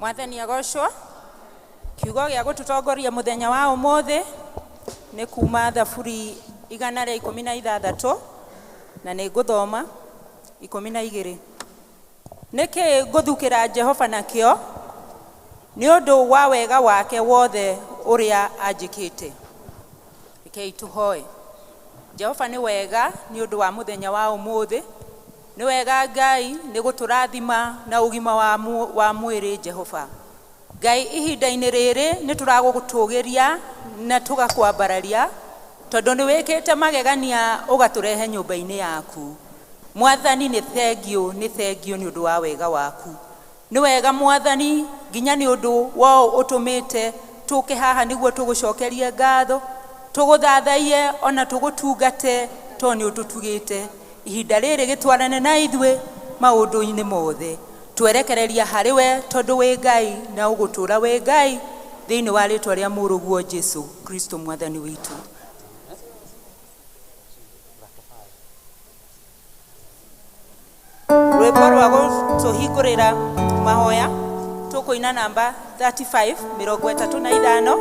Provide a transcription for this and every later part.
Mwathani agocwo. Kiugo gĩa gũtũtongoria mũthenya wa ũmũthĩ nĩ kuma Thaburi 116, na nĩ ngũthoma 12. Nĩkĩ ngũthukĩra Jehova nakĩo nĩ ũndũ wa wega wake wothe ũrĩa anjĩkĩte? Rekei tũhoe. Jehova, nĩ wega nĩ ũndũ wa mũthenya wa ũmũthĩ. Nĩ wega Ngai nĩ gũtũrathima na ũgima wa mwĩrĩ. Jehova Ngai, ihinda-inĩ rĩrĩ nĩ tũragũtũgĩria na tũgakwambararia, tondũ nĩ wĩkĩte magegania ũgatũrehe nyũmba-inĩ yaku. Mwathani, nĩ thengiũ, nĩ thengiũ nĩ ũndũ wa wega waku. Nĩ wega Mwathani, nginya nĩ ũndũ wa ũtũmĩte tũke haha nĩguo tũgũcokerie ngatho, tũgũthathaiye ona tũgũtungate, tondũ nĩ ũtũtugĩte. Ihinda rĩrĩ gĩtwarane na ithuĩ maũndũ-inĩ mothe, twerekereria harĩ we, tondũ wĩ Ngai na ũgũtũũra wĩ Ngai, thĩinĩ wa rĩtwa rĩa Mũrũguo Jesu Kristo Mwathani witũ. Rwĩmbo rwa gũtũhingũrĩra mahoya tũkũina namba 35, 35,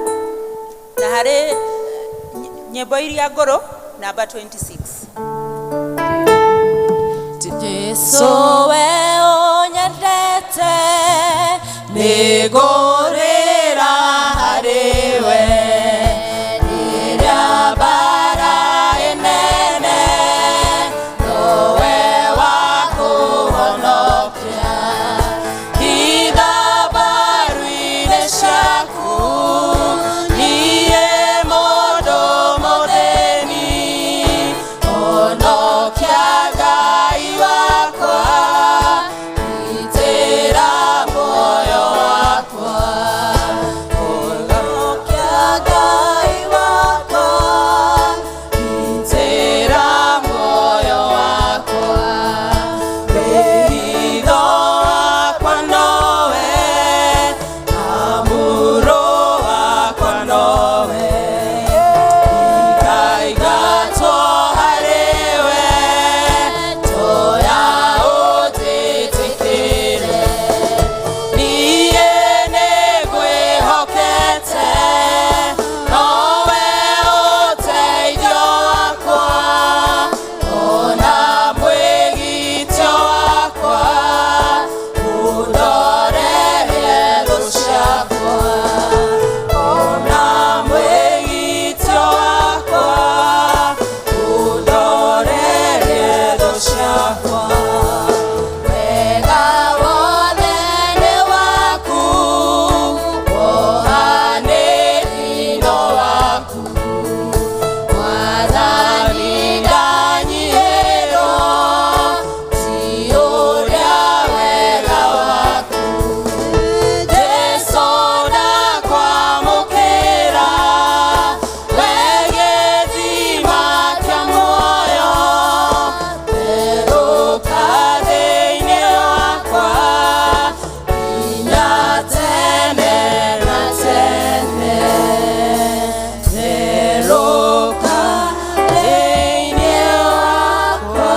na harĩ nyĩmbo iria ngũrũ namba 26. Jesu, we ũnyendete, nĩngũrĩra harĩ we rĩrĩa mbara ĩnene, nowe wa kũhonokia. Hitha mbaru-inĩ ciaku, niĩ mũndũ mũthĩni, honokia Ngai wakwa, gitĩra muoyo wakwa. Honokia Ngai wakwa, gitĩra muoyo wakwa. Wĩhitho wakwa nowe, na mũrũ wakwa nowe, ikaingatwo harĩ we, toya ũnjĩtĩkĩre. Niĩ nĩngwĩhokete, nowe ũteithio wakwa, ona mwĩgitio wakwa, ũndorerie thũ ciakwa. Ona mwĩgitio wakwa, ũndorerie thũ ciakwa. Wega wothe nĩ waku, wohanĩri no waku. Mwathani, ndanyihĩrwo ti ũrĩa wega waku. Jesu, ndakwamũkĩra, we gĩthima kĩa muoyo, therũka thĩinĩ wakwa nginya tene na tene. Therũka thĩinĩ wakwa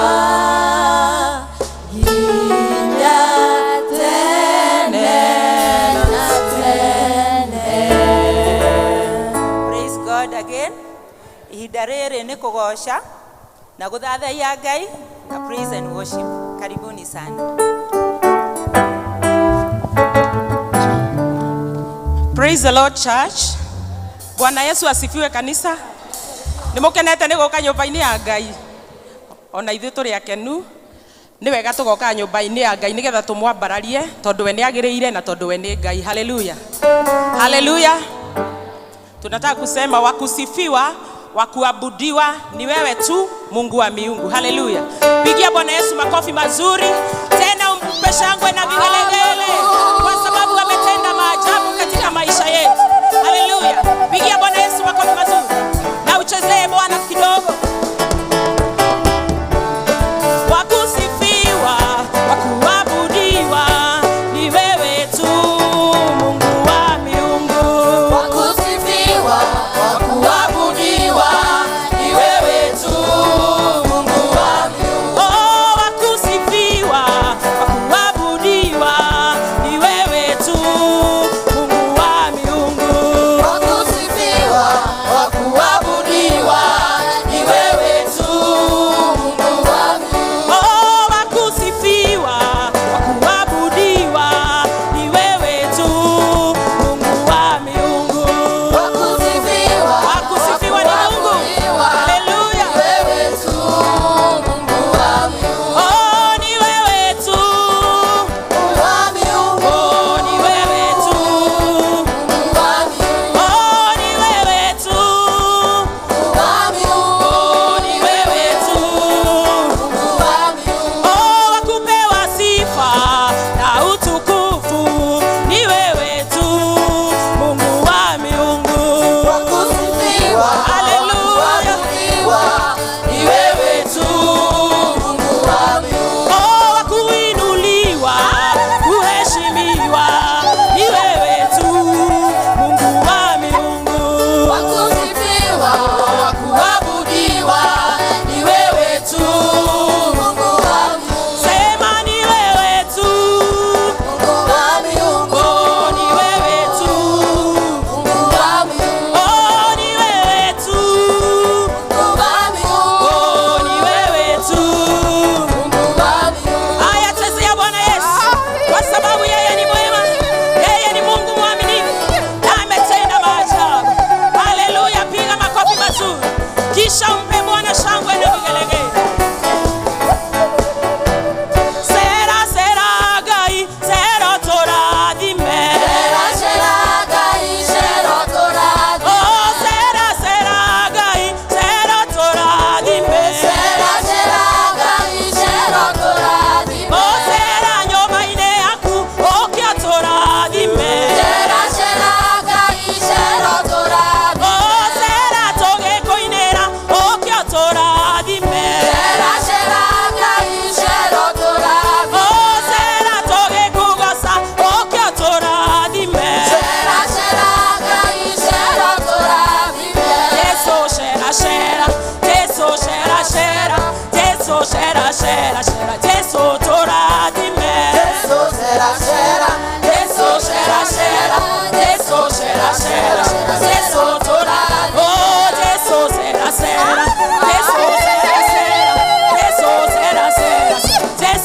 nginya tene na tene. Praise God again. Ihinda rĩrĩ nĩ kũgoca na gũthathaiya Ngai na praise and worship. Karibuni sana. Praise the Lord, church. Bwana Yesu asifiwe, kanisa. Nĩ mũkenete nĩ gũka nyũmba-inĩ ya Ngai? Ona ithuĩ tũrĩ akenu. Nĩ wega tũgoka nyũmba-inĩ ya Ngai nĩgetha tũmwambararie, tondũ we nĩ agĩrĩire na tondũ we nĩ Ngai. Haleluya. Haleluya. Tunataka kusema wakusifiwa, wakuabudiwa ni wewe tu, Mungu wa miungu. Haleluya. Pigia Bwana Yesu makofi mazuri, tena umpe shangwe na vigelegele kwa sababu ametenda maajabu katika maisha yetu. Haleluya. Pigia Bwana Yesu makofi mazuri na uchezee Bwana kidogo. Wakusifiwa, wakuabudiwa ni wewe tu, Mungu wa miungu. Wakusifiwa, wakuabudiwa ni wewe tu, Mungu wa miungu. Oh, wakusifiwa, wakuabudiwa.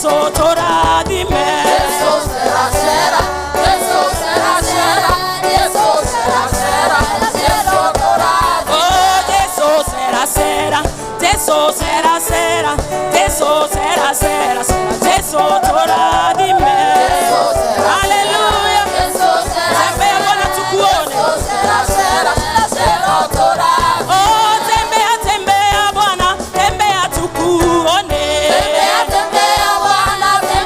Jesu tũrathime. Jesu sera sera, Jesu sera sera, Jesu sera sera, Jesu tũrathime. Oh, Jesu sera sera, Jesu sera sera, Jesu sera sera, sera Jesu tũrathime. Jesu sera Hallelujah. Jesu sera Tembea Bwana tukuone. Jesu sera sera, Jesu tũrathime. Oh, tembea tembea Bwana, tembea tukuone. Tembea tembea Bwana, tembea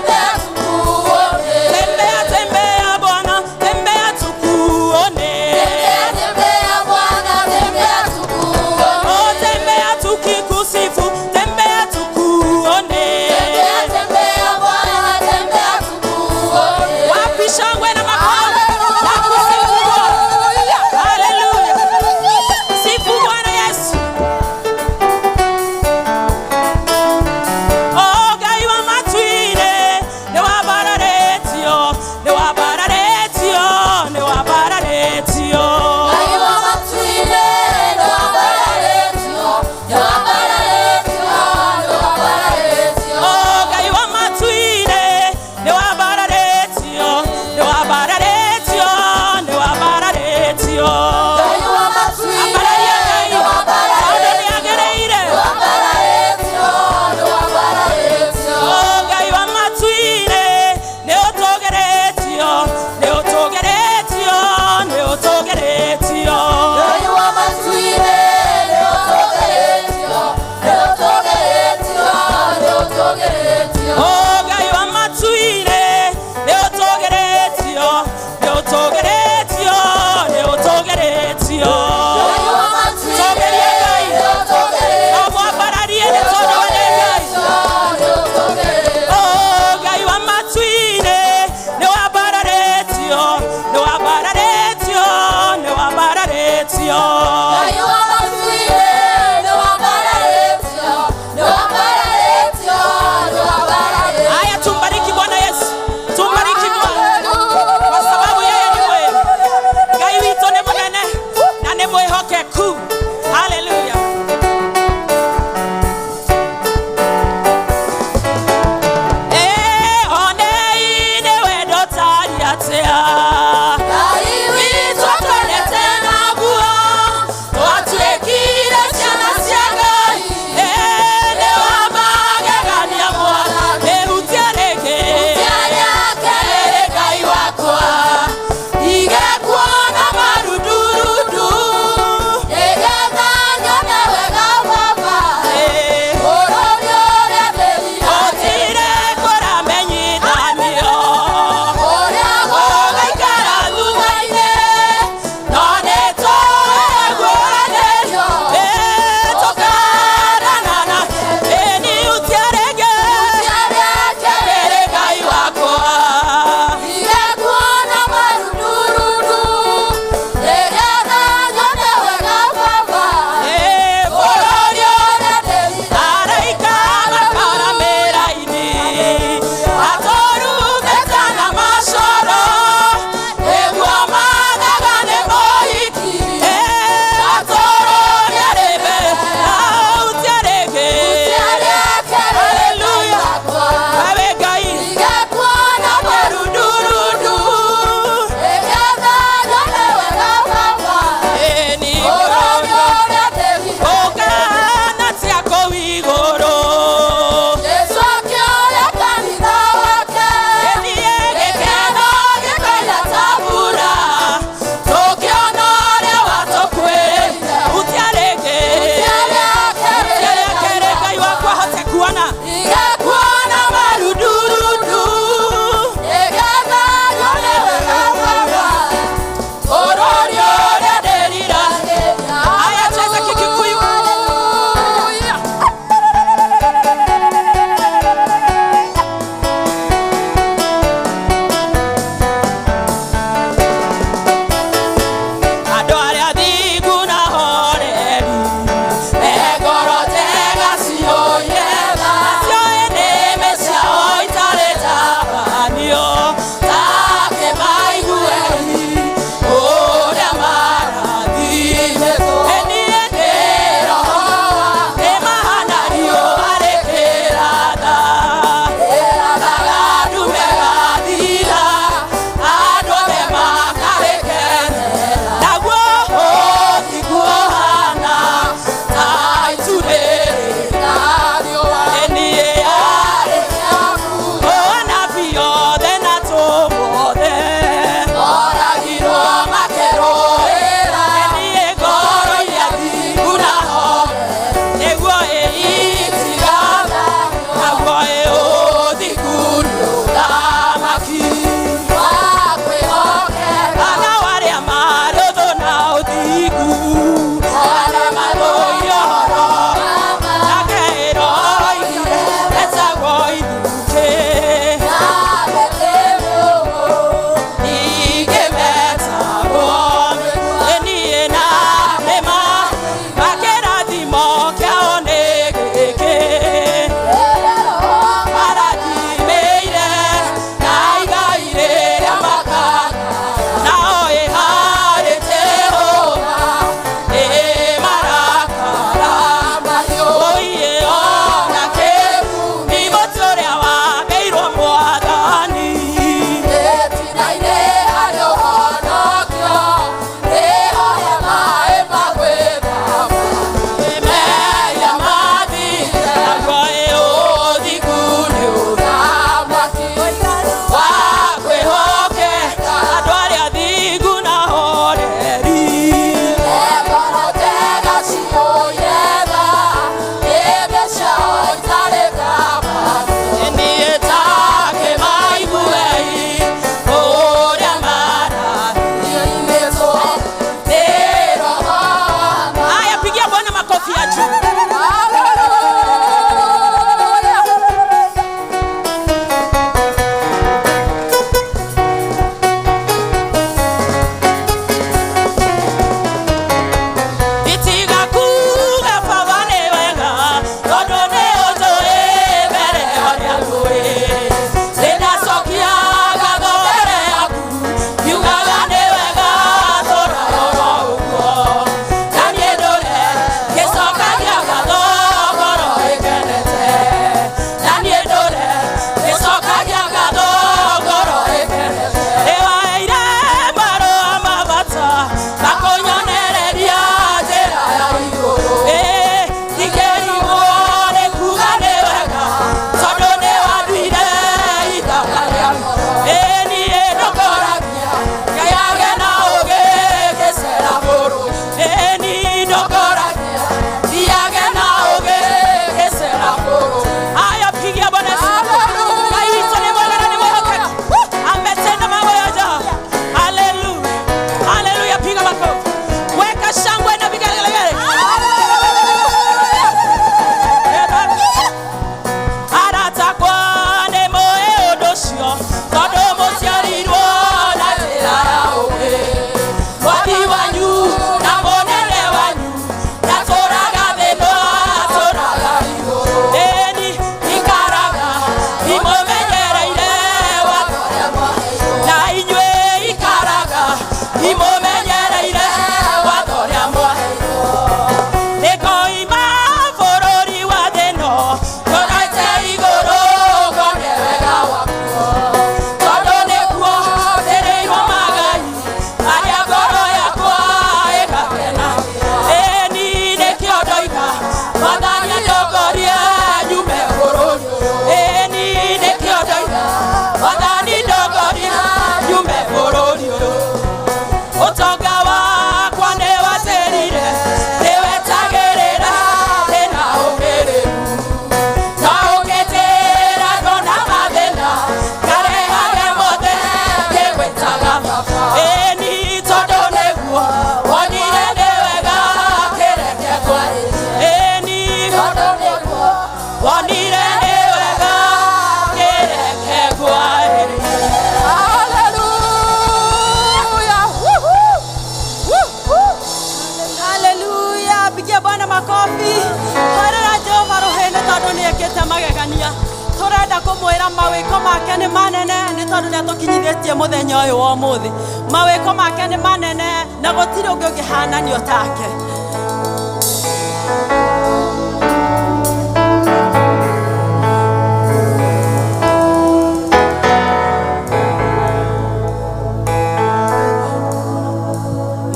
Tũramwĩra mawĩko make nĩ manene nĩ tondũ nĩ atũkinyithĩtie mũthenya ũyũ wa ũmũthĩ. Mawĩko make nĩ manene na gũtirĩ ũngĩ ũngĩhananio take.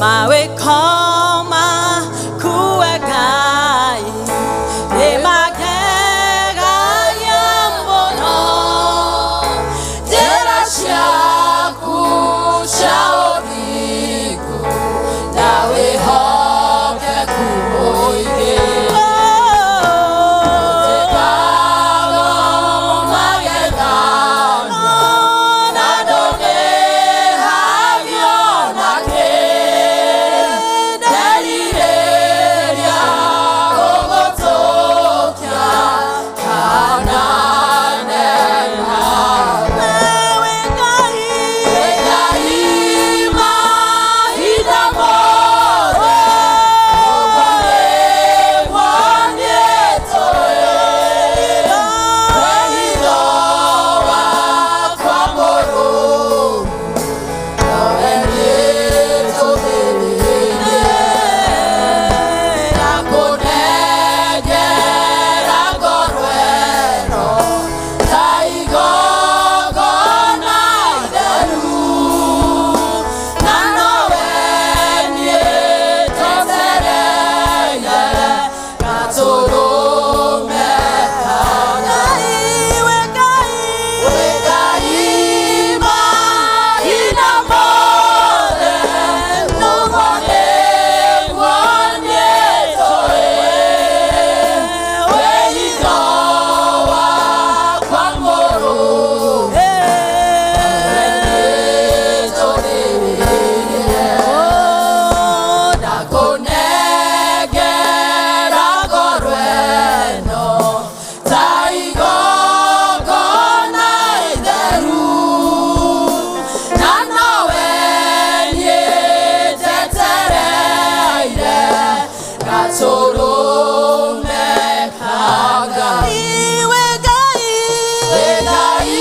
Mawĩko maku we Ngai nĩ magegagia mũno. Njĩra ciaku cia ũthingu na wĩhokeku mũingĩ. Ũtĩkaga magegania na ndũngĩhagio nakĩ. Nderirĩria gũgũtũkia kana nawe. Ewe Ngai, Ngai mahinda mothe, ũguo nĩguo niĩ tũĩ. Wĩhitho wakwa mũrũmu, nowe niĩ njũthĩrĩirie. Ndakũnengera ngoro ĩno ta igongona itheru, na nowe niĩ njetereire gatũrũme kana. Ewe Ngai, Wĩ Ngai mahinda mothe, ũguo nĩguo niĩ tũĩ. Wĩhitho wakwa mũrũmu, nĩnjũthĩrĩirie. Ndakũnengera ngoro ĩno ta igongona itheru, na nowe niĩ njetereire gatũrũme ka Ngai. Ewe Ngai, Wĩ Ngai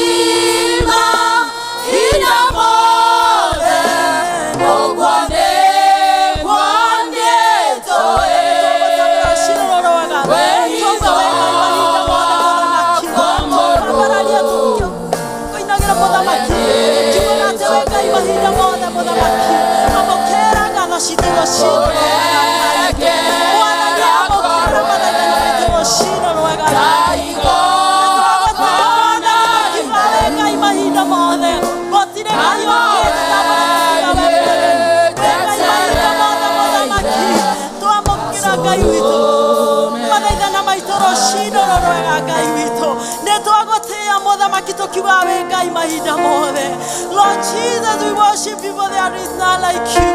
mahinda mothe, ũguo nĩguo niĩ tũĩ. Wĩhitho wakwa mũrũmu, Kũinagĩra mũthamaki kiugaga atĩ we Ngai mahinda mothe mũthamaki amũkĩra ngatho citũ rũciinĩ rwega Mwathani amũkĩra mathaithana maitũ rũciinĩ rwega ta igongona Kiugaga we Ngai mahinda mothe gũtirĩ Ngai ũngĩ tiga we Mwathani. We Ngai mahinda mothe mũthamaki twamũkĩra Ngai witũ mathaithana maitũ rũciinĩ rwega Ngai witũ nĩ twagũtĩĩa mũthamaki tũkiugaga wĩ Ngai mahinda mothe. Lord Jesus, we worship you, for there is none like you.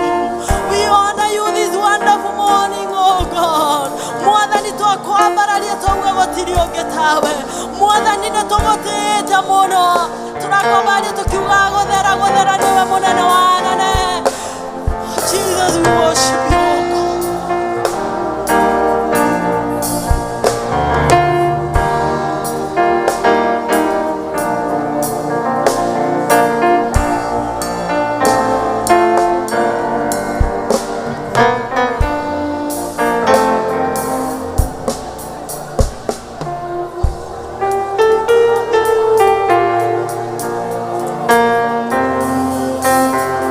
We honor you this wonderful morning, oh God. Mwathani twakwambararia twauga gũtirĩ ũngĩ tawe. Mwathani nĩ tũgũtĩĩte mũno tũrakwambararia tũkiugaga gũthera gũthera nĩwe mũnene wa anene. Jesus, we worship you, oh God. Thank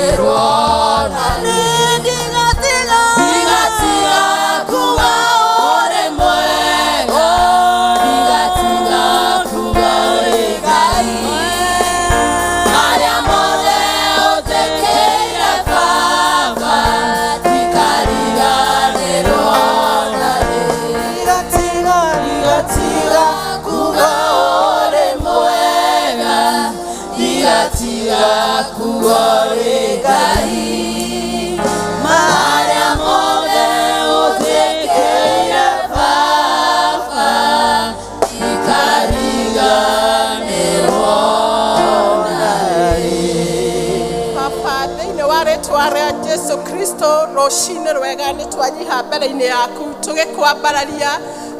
Ndikariganĩrwo na rĩ. Ndigatiga. Ndigatiga kuga ũrĩ mwega. Ndigatiga kuga ũrĩ Ngai. Marĩa mothe ũnjĩkĩire Baba, ndikariganĩrwo na rĩ. Ndigatiga. Ndigatiga kuga ũrĩ mwega. Ndigatiga kuga ũrĩ Ngai. Marĩa mothe ũnjĩkĩire Baba, ndikariganĩrwo na rĩ. Baba, thĩinĩ wa rĩtwa rĩa Jesu Kristo, rũcinĩ rwega nĩ twanyiha mbere-inĩ yaku tũgĩkwambararia,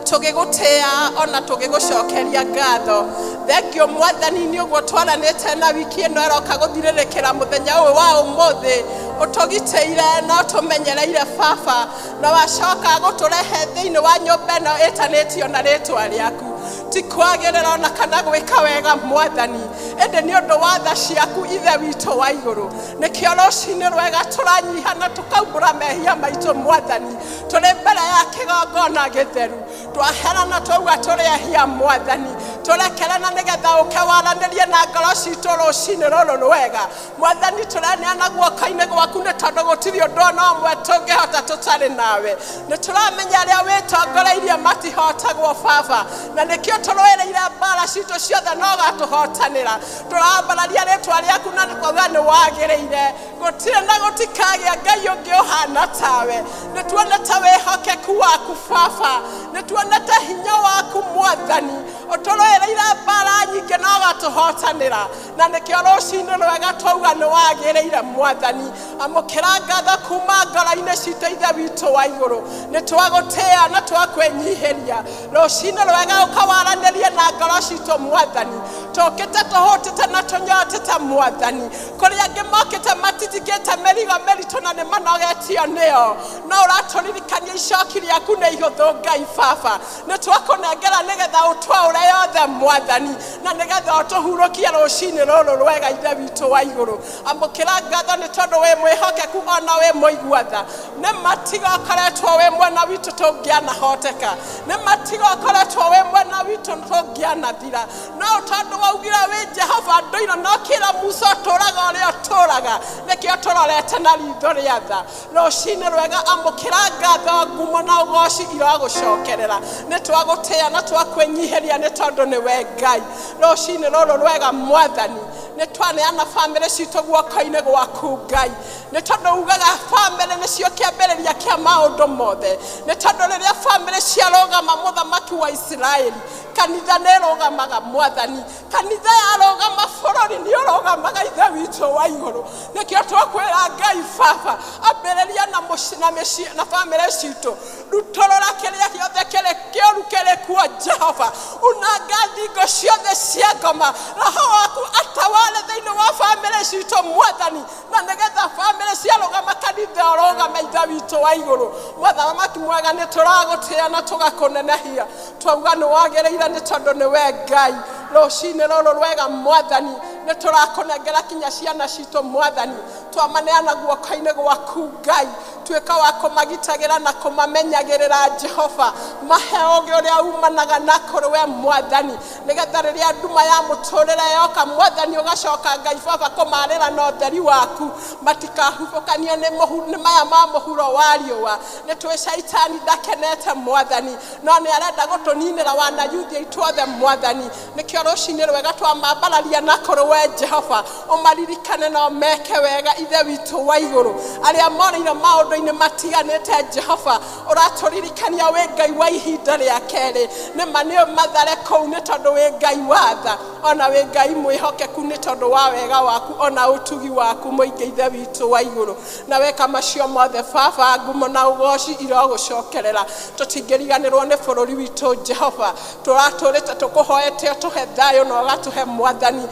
tũgĩgũtĩa ona tũgĩgũcokeria ngatho. Thengio Mwathani nĩ ũguo twaranĩte na wiki ĩno ĩroka gũthirĩrĩkĩra mũthenya ũyũ wa ũmũthĩ, ũtũgitĩire na ũtũmenyereire Baba, na wacoka gũtũrehe thĩinĩ wa nyũmba ĩno ĩtanĩtio na rĩtwa rĩaku. Ti kwagĩrĩra ona kana gwĩka wega Mwathani, ĩndĩ nĩ ũndũ wa tha ciaku Ithe witũ wa igũrũ. Nĩkĩo rũcinĩ rwega tũranyiha na tũkaumbũra mehia maitũ Mwathani, tũrĩ mbere ya kĩgongona gĩtheru. Twaherana twauga tũrĩ ehia Mwathani, tũrekerana nĩgetha ũke waranĩrie na ngoro citũ rũcinĩ rũrũ rwega. Mwathani, tũreneana guoko-inĩ gwaku nĩ tondũ gũtirĩ ũndũ ona ũmwe tũngĩhota tũtarĩ nawe. Nĩ tũramenya arĩa wĩtongoreirie matihotagwo Baba, na nĩkĩo tũrũĩrĩire mbara citũ ciothe no ũgatũhotanĩra. Tũrambararia rĩtwa rĩaku na nĩkwauga nĩ wagĩrĩire. Gũtirĩ na gũtikagĩa Ngai ũngĩ ũhana tawe. Nĩ tuonete wĩhokeku waku Baba, nĩ tuonete hinya waku Mwathani, ũtũrũĩrĩire mbara nyingĩ na ũgatũhotanĩra, na nĩkĩo rũcinĩ rwega twauga nĩ wagĩrĩire Mwathani. Amũkĩra ngatho kuma ngoro-inĩ citũ Ithe witũ wa igũrũ. Nĩ twagũtĩa na twakwĩnyihĩria rũcinĩ rwega, ũkawaranĩrie na ngoro citũ Mwathani. Tũkĩte tũhũtĩte na tũnyotete Mwathani, kũrĩa angĩ mokĩte matitikĩte mĩrigo mĩritũ na nĩ manogetio nĩyo, no ũratũririkania icoki rĩaku nĩ ihũthũ Ngai Baba. Nĩ twakũnengera nĩgetha ũtwaũre yothe Mwathani, na nĩgetha ũtũhurũkie rũcinĩ rũrũ rwega Ithe witũ wa igũrũ. Amũkĩra ngatho nĩ tondũ wĩ mwĩhokeku ona wĩ mũigua tha. Nĩ matiga ũkoretwo wĩ mwena witũ tũngĩanahoteka, nĩ matiga ũkoretwo wĩ mwena witũ tũngĩanathira, no tondũ waugire wĩ Jehova ndũire na ũkĩra Musa ũtũraga ũrĩa ũtũraga, nĩkĩo tũrorete na ritho rĩa tha. Rũcinĩ rwega amũkĩra ngatho, ngumo na ũgoci irogũcokerera. Nĩ twagũtĩa na twakwĩnyihĩria nĩ tondũ nĩwe Ngai. Rũcinĩ rũrũ rwega Mwathani, nĩ twaneana bamĩrĩ citũ guoko-inĩ gwaku Ngai, nĩ tondũ ugaga bamĩrĩ nĩcio kĩambĩrĩria kĩa maũndũ mothe. Nĩ tondũ rĩrĩa bamĩrĩ ciarũgama mũthamaki wa Isiraeli, kanitha nĩ ĩrũgamaga Mwathani, kanitha yarũgama bũrũri nĩ ũrũgamaga Ithe witũ wa igũrũ. Nĩkĩo twakwĩra Ngai Baba, ambĩrĩria na mũciĩ na mĩciĩ na bamĩrĩ citũ, rutũrũra kĩrĩa gĩothe kĩrĩ kĩũru kĩrĩ kuo Jehova, unanga thingo ciothe cia ngoma, roho waku atawale thĩinĩ wa bamĩrĩ citũ Mwathani, na nĩgetha bamĩrĩ ciarũgama kanitha ũrũgame Ithe witũ wa igũrũ. Mũthamaki mwega, nĩ tũragũtĩa na tũgakũnenehia, twauga nĩ wagĩrĩire nĩ tondũ nĩwe Ngai. Rũcinĩ rũrũ rwega Mwathani, nĩ tũrakũnengera kinya ciana citũ Mwathani, twamaneana guoko-inĩ gwaku Ngai, tuĩka wa kũmagitagĩra na kũmamenyagĩrĩra Jehova, mahe ũũgĩ ũrĩa umanaga na kũrĩ we Mwathani, nĩgetha rĩrĩa nduma ya mũtũrĩre yoka Mwathani, ũgacoka Ngai Baba kũmarĩra na ũtheri waku, matikahubũkanio nĩ maya ma mũhuro wa riũa. Nĩ twĩ caitani ndakenete Mwathani, no nĩ arenda gũtũninĩra wanayuthi aitũ othe Mwathani. Nĩkĩo rũcinĩ rwega twamambararia na kũrĩ we Jehova, ũmaririkane na ũmeke wega Ithe witũ wa igũrũ. Arĩa morĩire maũndũ-inĩ matiganĩte Jehova, ũratũririkania wĩ Ngai wa ihinda rĩa kerĩ. Nĩ ma nĩ mathare kũu nĩ tondũ wĩ Ngai wa tha, ona wĩ Ngai mwĩhokeku nĩ tondũ wa wega waku ona ũtugi waku mũingĩ Ithe witũ wa igũrũ. Na weka macio mothe Baba, ngumo na ũgoci irogũcokerera. Tũtingĩriganĩrwo nĩ bũrũri witũ Jehova, tũratũrĩte tũkũhoete ũtũhe thayũ na ũgatũhe Mwathani.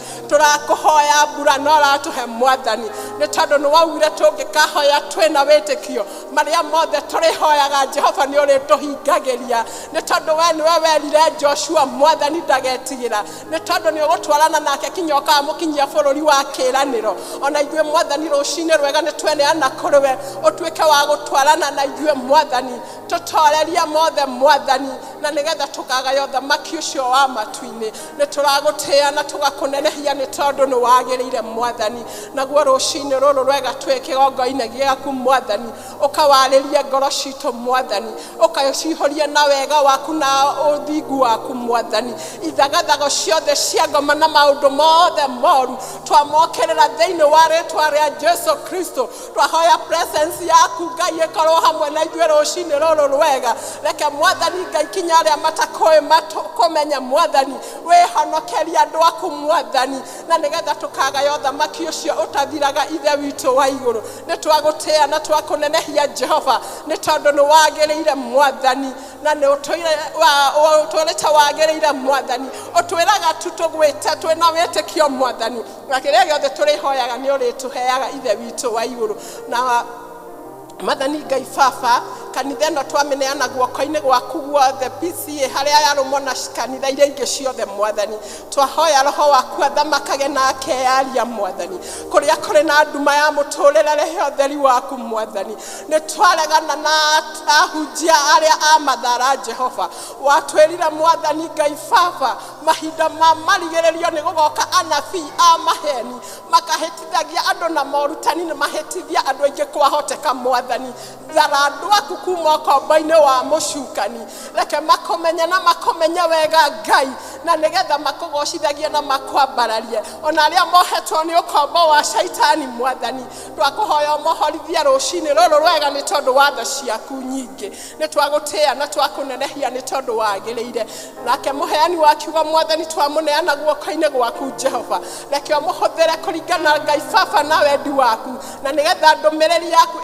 Tũtirakũhoya mbura no ũratũhe mwathani, nĩ tondũ nĩ waugire tũngĩkahoya twĩna wĩtĩkio marĩa mothe tũrĩhoyaga Jehova nĩ ũrĩtũhingagĩria, nĩ tondũ we nĩwe werire Joshua mwathani ndagetigĩra, nĩ tondũ nĩ ũgũtwarana nake kinya ũkamũkinyia bũrũri wa kĩĩranĩro. Ona ithuĩ mwathani rũcinĩ rwega nĩ tweneana kũrĩ we, ũtuĩke wa gũtwarana na ithuĩ mwathani, tũtorerie mothe mwathani, na nĩgetha tũkagaya ũthamaki ũcio wa matu-inĩ. Nĩ tũragũtĩĩa na tũgakũnenehia nĩ tondũ nĩ wagĩrĩire mwathani. Naguo rũcinĩ rũrũ rwega twĩ kĩgongo-inĩ gĩaku mwathani, ũkawarĩrie ngoro citũ mwathani, ũkacihũria na wega waku na ũthingu waku mwathani. Ithagathago ciothe cia ngoma na maũndũ mothe moru twamokĩrĩra thĩinĩ wa rĩtwa rĩa Jesu Kristo. Twahoya presence yaku Ngai ĩkorwo hamwe na ithuĩ rũcinĩ rũrũ rwega. Reke mwathani Ngai kinya arĩa matakũĩ kũmenya mwathani, wĩhonokerie andũ aku mwathani, na nĩgetha tũkagaya ũthamaki ũcio ũtathiraga Ithe witũ wa igũrũ. Nĩ twagũtĩĩa na twakũnenehia Jehova, nĩ tondũ nĩ wagĩrĩire mwathani, na nĩ ũtũrĩte wagĩrĩire mwathani. Ũtwĩraga tu tũgwĩte twĩna wĩtĩkio mwathani, na kĩrĩa gĩothe tũrĩhoyaga nĩ ũrĩtũheaga Ithe witũ wa igũrũ. Na mwathani Ngai Baba, kanitha ĩno twamĩneana guoko-inĩ gwaku guothe, PCA harĩa yarũmwo na kanitha iria ingĩ ciothe mwathani. Twahoya roho waku athamakage na akeyaria mwathani, kũrĩa kũrĩ na nduma ya mũtũrĩre rehe ũtheri waku mwathani. Nĩ twaregana na ahunjia arĩa a mathara Jehova. Watwĩrire mwathani Ngai Baba, mahinda ma marigĩrĩrio nĩ gũgoka anabii a maheni makahĩtithagia andũ na morutani, nĩ mahĩtithia andũ aingĩ kwahoteka mwathani. Thara andũ aku kuma ũkombo-inĩ wa mũcukani, reke makũmenye na makũmenye wega Ngai, na nĩgetha makũgocithagie na makwambararie. Ona arĩa mohetwo nĩ ũkombo wa shaitani mwathani, twakũhoya ũmohorithie rũcinĩ rũrũ rwega nĩ tondũ wa tha ciaku nyingĩ. Nĩ twagũtĩĩa na twakũnenehia nĩ tondũ wagĩrĩire. Nake mũheani wa kiugo mwathani twamũneana guoko-inĩ gwaku Jehova, reke ũmũhũthĩre kũringana Ngai Baba na wendi waku, na nĩgetha ndũmĩrĩri yaku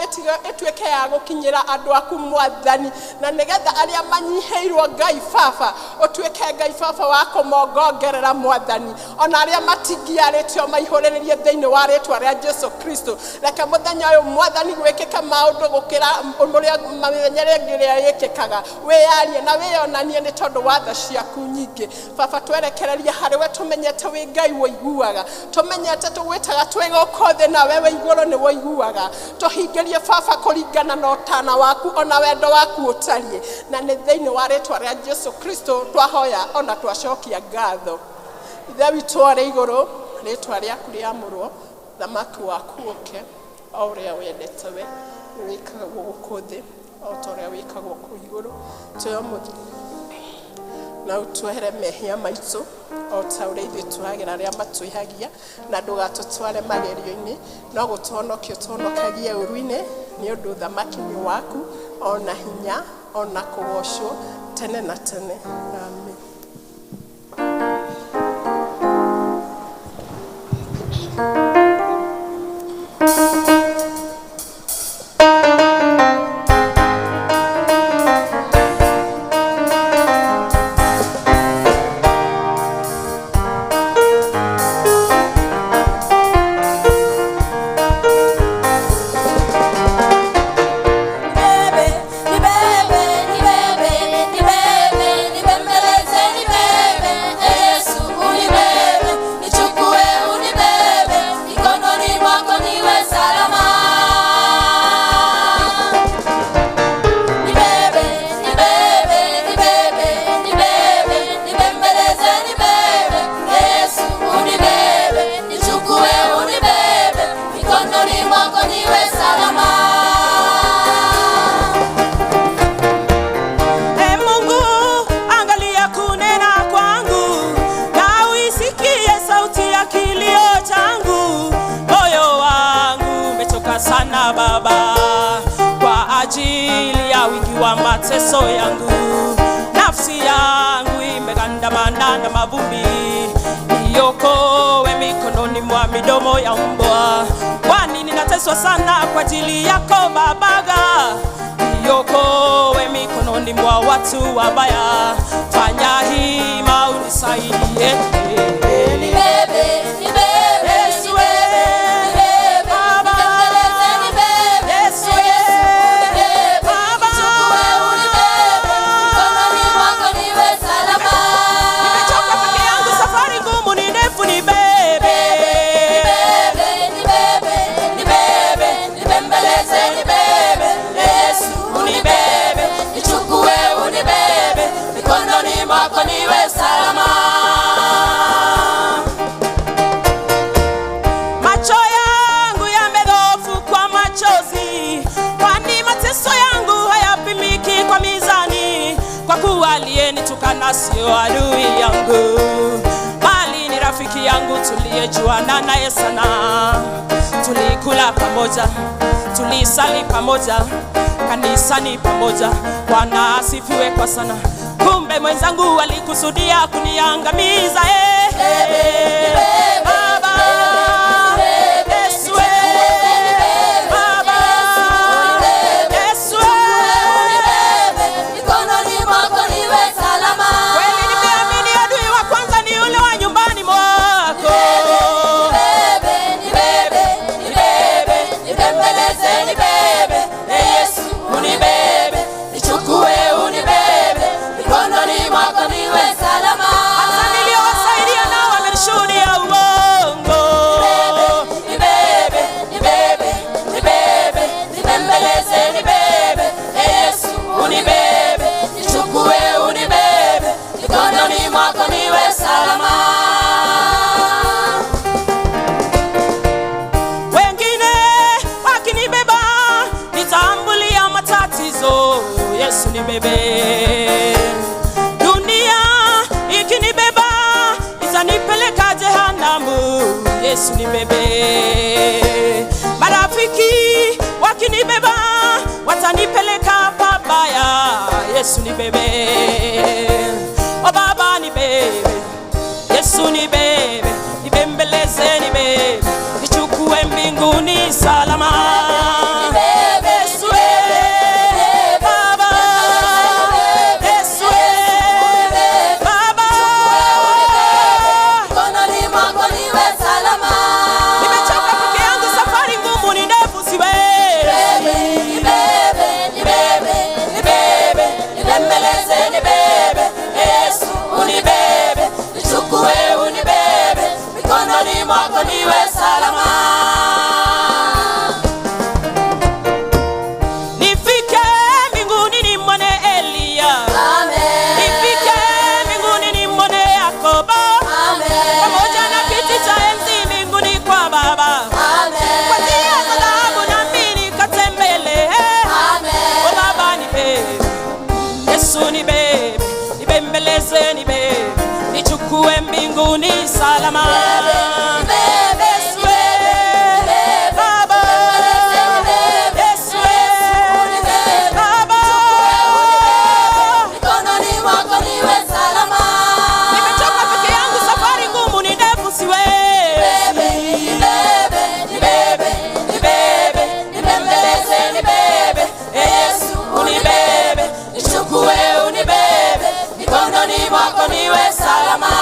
ĩtuĩke ya gũkinyĩra andũ aku mwathani, na nĩgetha arĩa manyihĩirwo Ngai Baba ũtuĩke Ngai Baba wa kũmongongerera mwathani, ona arĩa matingiarĩtio maihũrĩrĩrie thĩinĩ wa rĩtwa rĩa Jesu Kristo. Reke mũthenya ũyũ mwathani gwĩkĩke maũndũ gũkĩra ũrĩa mĩthenya ĩrĩa ĩngĩ ĩrĩa ĩkĩkaga. Wĩyarie na wĩyonanie nĩ tondũ wa tha ciaku nyingĩ. Baba, twerekererie harĩ we, tũmenyete wĩ Ngai wũiguaga, tũmenyete tũgwĩtaga twĩ gũkũ thĩ nawe wĩ igũrũ nĩ wũiguaga. Tũhingĩrie Baba kũringana na ũtana waku ona wendo waku ũtariĩ, na nĩ thĩinĩ wa rĩtwa rĩa Jesu Kristo twahoya ona twacokia ngatho. Ithe witũ arĩ igũrũ, rĩtwa rĩaku rĩamũrwo, thamaki waku ũke, o ũrĩa wendete we wĩkagwo gũkũ thĩ o ta ũrĩa wĩkagwo kũu igũrũ. Tũhe ũmũthĩ na ũtuohere mehia maitũ o ta ũrĩa ithuĩ tuohagĩra arĩa matwĩhagia, na ndũgatũtware magerio-inĩ, no gũtũhonokia ũtũhonokagie ũũru-inĩ, nĩ ũndũ ũthamaki nĩ waku, ona hinya, ona kũgocwo tene na tene. Amen. Nibebe, nibebe, nibebe, nibebe, nibembeleze, nibebe, Yesu unibebe, nichukue unibebe, mikononi mwako niwe salama. Nibebe, nibebe, nibebe, nibebe, nibembeleze, nibebe, Yesu unibebe, nichukue unibebe, mikononi mwako niwe salama. E Mungu, angalia kunena kwangu, na uisikie sauti ya kilio changu. Moyo wangu umechoka sana Baba, kwa ajili ya wingi wa mateso yangu. Nafsi yangu imegandamana na mavumbi, niokoe mikononi mwa midomo ya mbwa. Kwa nini nateswa sana kwa ajili yako Babaga? Niokoe mikononi mwa watu wabaya, fanya hima unisaidie. Nibebe, nibebe, alinitukana sio adui yangu, bali ni rafiki yangu tuliyejuana naye sana. Tulikula pamoja, tulisali pamoja, kanisani pamoja. Bwana asifiwe kwa sana. Kumbe mwenzangu alikusudia kuniangamiza. Baba, Yesu, Baba, Yesu, Mikononi mwako niwe salama. Kweli nimeamini adui wa kwanza ni yule wa nyumbani mwako. Nibebe, nibebe, nibebe, nibembeleze, nibebe. Yesu, unibebe, nichukue, unibebe. Mikononi mwako niwe salama. Hata niliowasaidia nao wamenishuhudia uongo. Nibebe, nibebe, nibebe, nibembeleze, nibebe. Yesu, unibebe, nichukue, unibebe. Mikononi mwako niwe salama. Wengine wakinibeba nitambulia matatizo, Yesu nibebe. Dunia ikinibeba itanipeleka jehanamu, Yesu nibebe. Marafiki wakinibeba watanipeleka pabaya, Yesu nibebe. O Baba nibebe, Yesu nibebe, nibembeleze nibebe, nichukue mbinguni salama. Yesu, Baba, Yesu, Baba, Mikononi mwako niwe salama. Nimechoka peke yangu, safari ngumu ni ndefu, siwezi. Nibebe, nibebe, nibebe, nibembeleze, nibebe. Yesu, unibebe, nichukue, unibebe. Mikononi mwako niwe salama. Nifike mbinguni nimwone Eliya, Amen. nifike mbinguni nimwone Yakobo, Amen. pamoja na kiti cha enzi mbinguni kwa Baba. Amen. Kwa njia za dhahabu nami nikatembele. Amen. O Baba nibebe, Yesu nibebe, nibembeleze nibebe, nichukue mbinguni salama. Nibebe, Yesu, Baba, Yesu, Baba, Mikononi mwako niwe salama. Nimechoka peke yangu, safari ngumu ni ndefu, siwezi. Nibebe, nibebe, nibebe, nibembeleze, nibebe. Yesu, unibebe, nichukue, unibebe. Mikononi mwako niwe salama.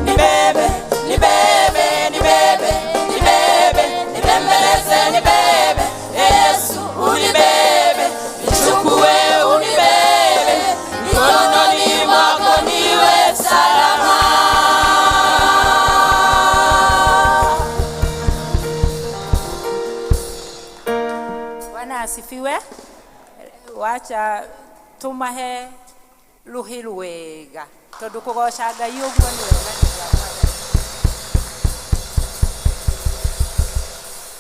Nibebe, nibebe, nibebe, nibebe, nibembeleze, nibebe. Yesu, unibebe, nichukue, unibebe. Mikononi mwako niwe salama. Bwana asifiwe. Wacha tumahe ruhi rwega tondu kugoca Ngai uguo ni wega nĩ ũndũ wa Mwathani.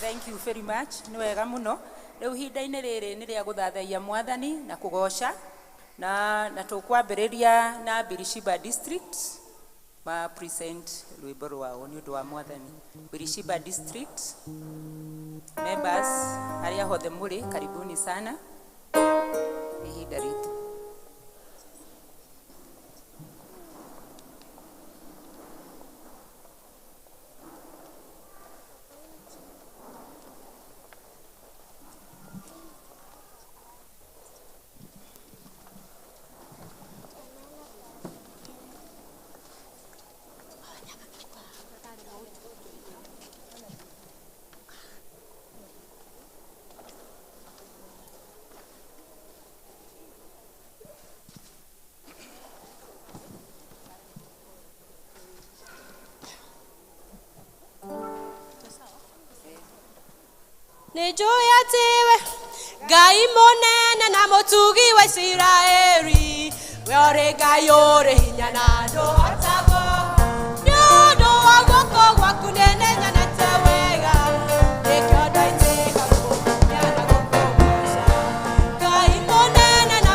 Thank you very much. Nĩ wega mũno. Rĩu ihinda-inĩ rĩrĩ nĩ rĩa gũthathaiya Mwathani na kũgoca na tũkwambĩrĩria na Birishiba District ma present rwĩmbo rwao nĩ ũndũ wa Mwathani. Birishiba District members arĩa hothe mũrĩ, karibuni sana. Nĩ ihinda ritũ. Nĩ njũĩ atĩ we Ngai mũnene na mũtugi wa Isiraeli, we ũrĩ Ngai ũrĩ hinya na ndũhotagwo. Nĩ ũndũ wa guoko gwaku nĩnyenyete wega, nĩkĩo ndaitĩka gũkũkumia na gũkũgooca. Ngai mũnene na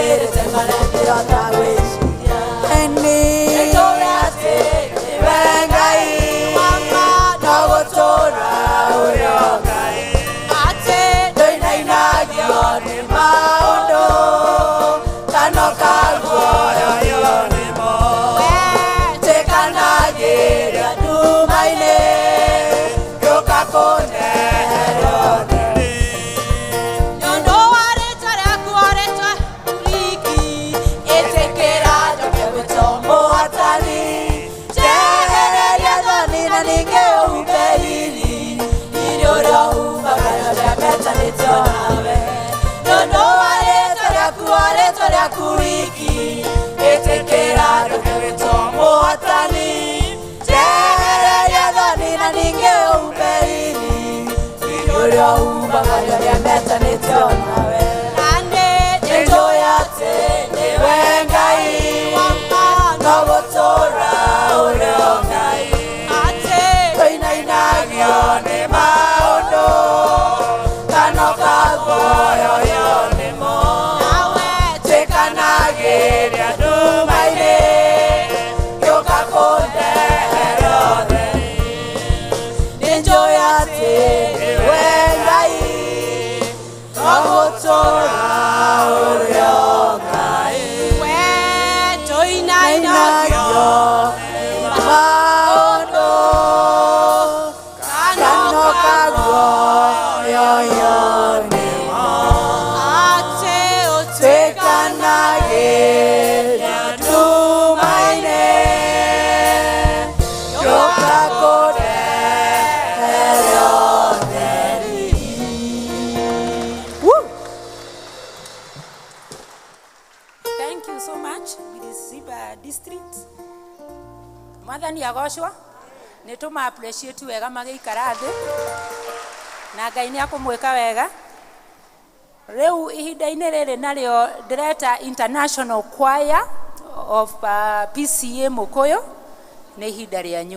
Ũnjĩkĩrĩte marĩa ndĩrota gwĩciria. Nĩnjũĩ atĩ nĩwe Ngai, no gũtũũra ũrĩ o Ngai. Atĩ ndũinainagio nĩ maũndũ, kana ũkaguoyohio nĩmo. Wetĩkanagĩria nduma-inĩ, gĩũka kũnehera ũtheri. Nĩ wa rĩtwa rĩaku o rĩtwa riki, ĩtĩkĩra njoke gwĩtwo mũhotani. Njehereria thoni na ningĩ ũhumbe riri, riri ũrĩa ũhumbaga na ũrĩa metanĩtio nawe. Nĩ ũndũ wa rĩtwa rĩaku o rĩtwa rĩaku riki, ĩtĩkĩra njoke gwĩtwo mũhotani. Njehereria thoni na ningĩ ũhumbe riri, riri ũrĩa ũhumbaga na ũrĩa metanĩtio nawe. Nĩnjũĩ atĩ nĩwe Ngai, no gũtũũra ũrĩ o Ngai. Ndũinainagio nĩ maũndũ, kana ũkaguoyohio nĩmo. Twĩkanagĩria nduma-inĩ, gĩũka kũndehera ũtheri. Nĩnjũĩ atĩ nĩwe Ngai, no gũtũũra ũrĩ o Ngai. Ndũinainagio nĩ maũndũ, kana ũkaguoyohio nĩmo. Twĩkanagĩria nduma-inĩ, gĩũka kũndehera ũtheri. Woo! Thank you so much, Ziba District. Mwathani agocwo nĩ tũma appreciate wega magĩikara thĩ na Ngai nĩ akũmwĩka wega. Rĩu ihinda-inĩ rĩrĩ narĩo ndĩreta International Choir of PCA Mũkũyũ, nĩ ihinda rĩanyu.